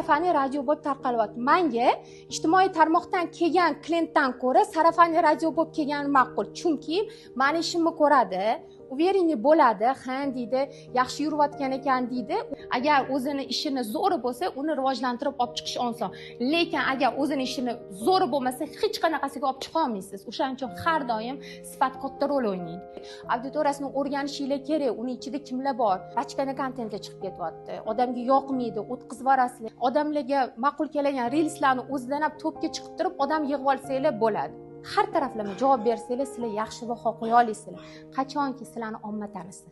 Сарафанный радио bo'lib tarqalyapti. Manga ijtimoiy tarmoqdan kelgan klientdan ko'ra сарафанный радио bo'lib kelgani ma'qul, chunki mani ishimni ko'radi, уверенный bo'ladi, ha deydi, yaxshi yurayotgan ekan deydi. Agar o'zini ishini zo'ri bo'lsa, uni rivojlantirib olib chiqish oson, lekin agar o'zini ishini zo'ri bo'lmasa, hech qanaqasiga olib chiqa olmaysiz. O'shaning uchun har doim sifat katta rol o'ynaydi. Auditoriyasini o'rganishinglar kerak, uni ichida kimlar bor. Pachkani kontentlar chiqib ketyapti, odamga yoqmaydi, o'tkazib yuborasizlar. Odamlarga ma'qul kelgan reelslarni o'zidan ham to'pga chiqib turib odam yig'ib olsanglar bo'ladi. Har taraflama javob bersanglar, sizlar yaxshi baho qo'ya olasizlar. Qachonki sizlarni omma tanisa.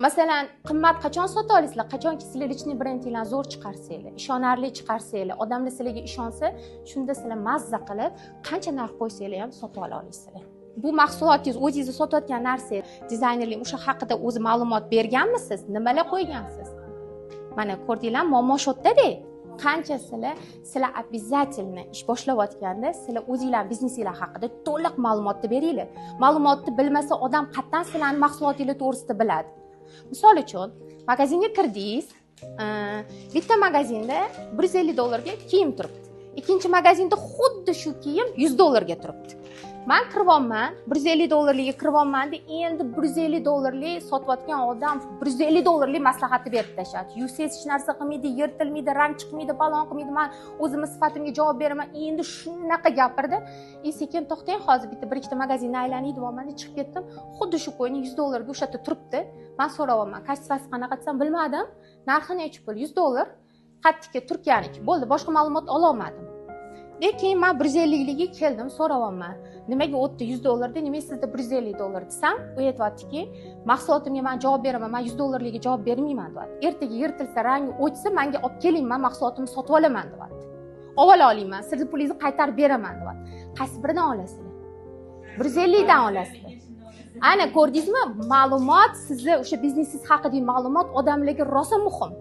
Masalan, qimmat qachon sota olasizlar? Qachonki sizlar личный brendinglarni zo'r chiqarsanglar, ishonarli chiqarsanglar, odamlar sizlarga ishonsa, shunda sizlar mazza qilib qancha narx qo'ysanglar ham sota ola olasizlar. Bu mahsulotingiz, o'zingizni sotayotgan narsa, dizaynerlik o'sha haqida o'zi ma'lumot berganmisiz? Nimalar qo'ygansiz? Mana ko'rdinglar, muammo shu yerda-da. Qancha sizlar обязательно ish boshlayotganda sizlar o'zinglar biznesinglar haqida to'liq ma'lumotni beringlar. Ma'lumotni bilmasa odam qayerdan sizlarni mahsulotinglar to'g'risida biladi? Misol uchun, magazinga kirdingiz, bitta magazinda $150 kiyim turibdi. Ikkinchi magazinda xuddi shu kiyim $100 turibdi. Man kiryapman, $150 kiryapman-da, endi $150 sotayotgan odam $150 maslahatni berib tashladi. Yuvsangiz hech narsa qilmaydi, yirtilmaydi, rang chiqmaydi, falon qilmaydi, men o'zimni sifatimga javob beraman. Endi shunaqa gapirdi. Sekin to'xtang, hozir bitta bir ikkita magazinni aylanay deyapman-da, chiqib ketdim. Xuddi shu ko'yni $100 o'sha yerda turibdi. Men so'rayapman, kачествоsi qanaqa desam, bilmadim. Narxi necha pul? $100. Qattiki Turkiyaniki. Bo'ldi, boshqa ma'lumot ola olmadim. Lekin men 150ligiga keldim, so'rayapman. Nimaga o'tdi $100, nimaga sizda $150 desam, u aytyaptiki, mahsulotimga men javob beraman, men $100 javob bermayman deyapti. Ertaga yirtilsa, rangi o'chsa, menga olib keling, men mahsulotimni sotib olaman deyapti. Avval olayman, sizni pulingizni qaytarib beraman deyapti. Qaysi biridan olasizlar? 150 dan olasizlar. Ana ko'rdingizmi? Ma'lumot, sizni o'sha biznesingiz haqidagi ma'lumot odamlarga rosa muhim.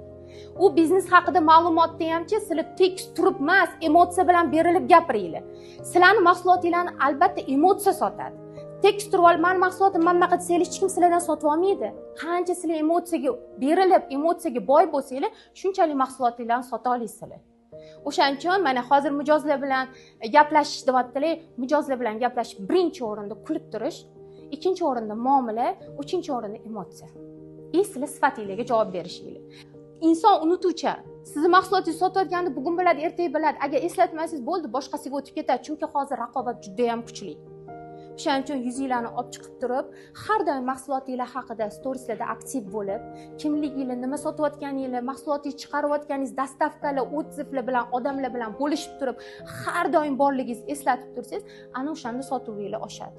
U biznes haqida ma'lumotni hamchi sizlar tekst turib emas, emotsiya bilan berilib gapiringlar. Sizlarning mahsulotinglarni albatta emotsiya sotadi. Tekst turib olib, meni mahsulotim mana bunaqa desanglar, hech kim sizlardan sotib olmaydi. Qancha sizlar emotsiyaga berilib, emotsiyaga boy bo'lsanglar, shunchalik mahsulotinglarni sota olasizlar. O'shaning uchun mana hozir mijozlar bilan gaplashish deyaptilar. Mijozlar bilan gaplashish birinchi o'rinda kulib turish, ikkinchi o'rinda muomala, uchinchi o'rinda emotsiya. Sizlar sifatinglarga javob berishinglar. Inson unutuvchan. Sizni mahsulotingizni sotayotganda bugun biladi, ertaga biladi. Agar eslatmasangiz bo'ldi, boshqasiga o'tib ketadi. Chunki hozir raqobat juda ham kuchli. O'shaning uchun yuzinglarni olib chiqib turib, har doim mahsulotinglar haqida storieslarda aktiv bo'lib, kimliginglar, nima sotayotganinglar, mahsulotingizni chiqarayotganingiz, dastavkalar, otzivlar bilan, odamlar bilan bo'lishib turib, har doim borligingizni eslatib tursangiz, ana o'shanda sotuvinglar oshadi.